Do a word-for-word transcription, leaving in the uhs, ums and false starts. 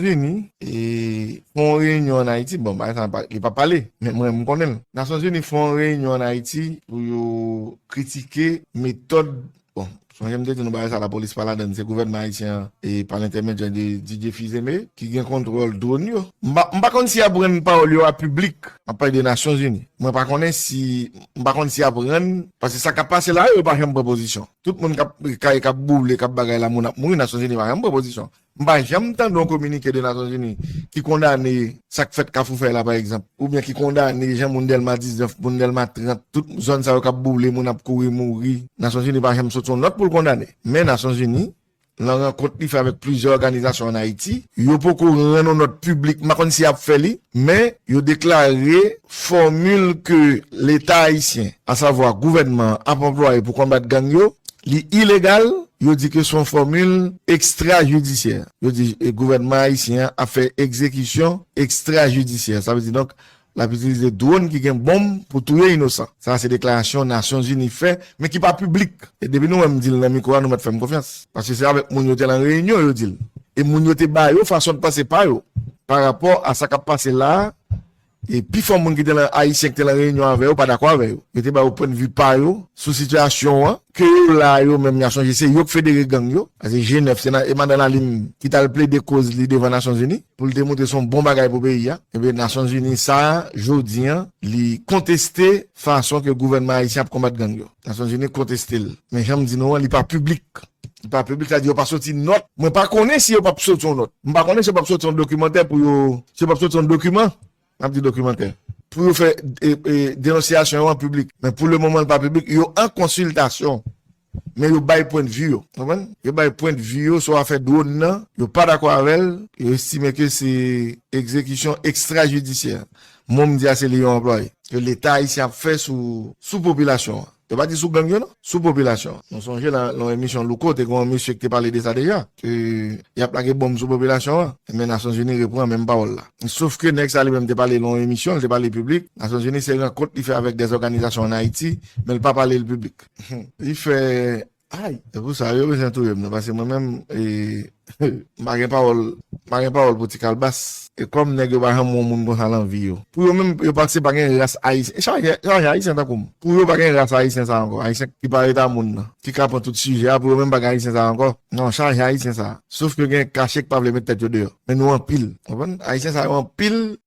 Nasyonzini e, fè yon reyinyon ann Ayiti, bon, bagay sa pa, li pa pale, men mwen, m konnen l. Nasyonzini fè yon reyinyon ann Ayiti pou yo kritike metòd, bon, sonje m te di nou bagay sa, lapolis pa ladann, se gouvènman ayisyen an, e pa lentèmedyè de Didier Fils-Aimé, ki gen kontwòl dwòn yo. M pa, m pa konn si y ap rann pawòl yo a piblik, m ap pale de Nasyonzini. Mwen pa konnen si, m pa konn si y ap rann, paske sa k ap pase la yo, yo pa janm pran pozisyon. Tout moun k ap kay, k ap boule, k ap bagay la, moun ap mouri, Nasyonzini pa janm pran pozisyon. M pa janm tande yon kominike de Nasyonzini ki kondane sa k fèt Kafou Fèy la, pa egzanp, oubyen ki kondane jan moun Dèlma diznèf, moun Dèlma trant, tout zòn sa yo k ap boule, moun ap kouri mouri. Nasyonzini pa janm soti yon nòt pou l kondane. Men Nasyonzini, nan rankont li fè avèk plizyè òganizasyon ann Ayiti, yo poko rann yon nòt piblik, m pa konn si y ap fè li, men yo deklare fòmil ke Leta ayisyen, asavwa gouvènman an, ap anplwaye pou konbat gang yo, li ilegal, yo di ke se yon fòmil ekstrajidisyè. Yo di, e, gouvènman ayisyen an ap fè egzekisyon ekstrajidisyè. Sa vle di, donk, l ap itilize dwòn ki gen bonm pou touye inosan. Sa se deklarasyon Nasyonzini fè, men ki pa piblik. E depi nou wè m di l nan mikwo a, nou mèt fè m konfyans. Paske se avèk moun yo te nan reyinyon yo di l. E moun yo te ba yo fason de panse pa yo. Pa rapò a sa k ap pase la a, e pifò moun ki te nan, ayisyen ki te nan reyinyon avè yo, pa dakò avè yo. Yo te ba yo pwennvi pa yo sou sitiyasyon an, ke yo la yo menm, y a sonje se yo k federe gang yo. Paske G nèf, se nan, e madan Lalim ki t al plede koz li devan Nasyonzini, pou l te montre se yon bon bagay pou peyi a. Ebyen, Nasyonzini sa a, jodi an, li konteste fason ke gouvènman ayisyen ap konbat gang yo. Nasyonzini konteste l. Men jan m di nou an, li pa piblik. Li pa piblik, sa di yo pa soti nòt. Mwen pa konnen si yo p ap soti yon nòt. M pa konnen si yo p ap soti yon dokimantè pou yo, si yo p ap soti yon dokiman, m ap di dokimantè, pou yo fè, e, e, denonsyasyon yo an piblik. Men pou le moman, l pa piblik. Yo an konsiltasyon. Men yo bay pwennvi yo. Konprann? Yo bay pwennvi yo sou afè dwòn nan. Yo pa dakò avè l. Yo estime ke se egzekisyon ekstrajidisyè. Mo m di a se li yo anplwaye. Ke Leta ayisyen ap fè sou, sou popilasyon an. Yo pa di sou gang yo, non. Sou popilasyon an. Nou sonje lan, lan yon emisyon Louko, te gen yon mesye ki te pale de sa deja. Ke y ap lage bonm sou popilasyon an. Men Nasyonzini repran menm pawòl la. Sof ke nèg sa li menm te pale lan yon emisyon, li te pale piblik. Nasyonzini se rankont li fè avèk dè òganizasyon ann Ayiti, men l pa pale l piblik. Li fè, ay, se pou sa yo bezwen touye m nan, paske mwen menm, e, m pa gen pawòl, m pa gen pawòl pou ti kalbas. E kòm nèg yo pa janm wè yon moun konsa lan vi yo. Pou yo menm, yo panse pa gen ras ayisyen. E chaje, chaje ayisyen tankou m. Pou yo pa gen ras ayisyen sa ankò. Ayisyen ki pa reta moun nan. Ki ka pran tout sijè a, pou yo menm pa gen ayisyen sa ankò. Non, chaje ayisyen sa. Sof ke gen kache k pa vle met tèt yo deyò. Men nou anpil. Konprann? Ayisyen sa yo anpil.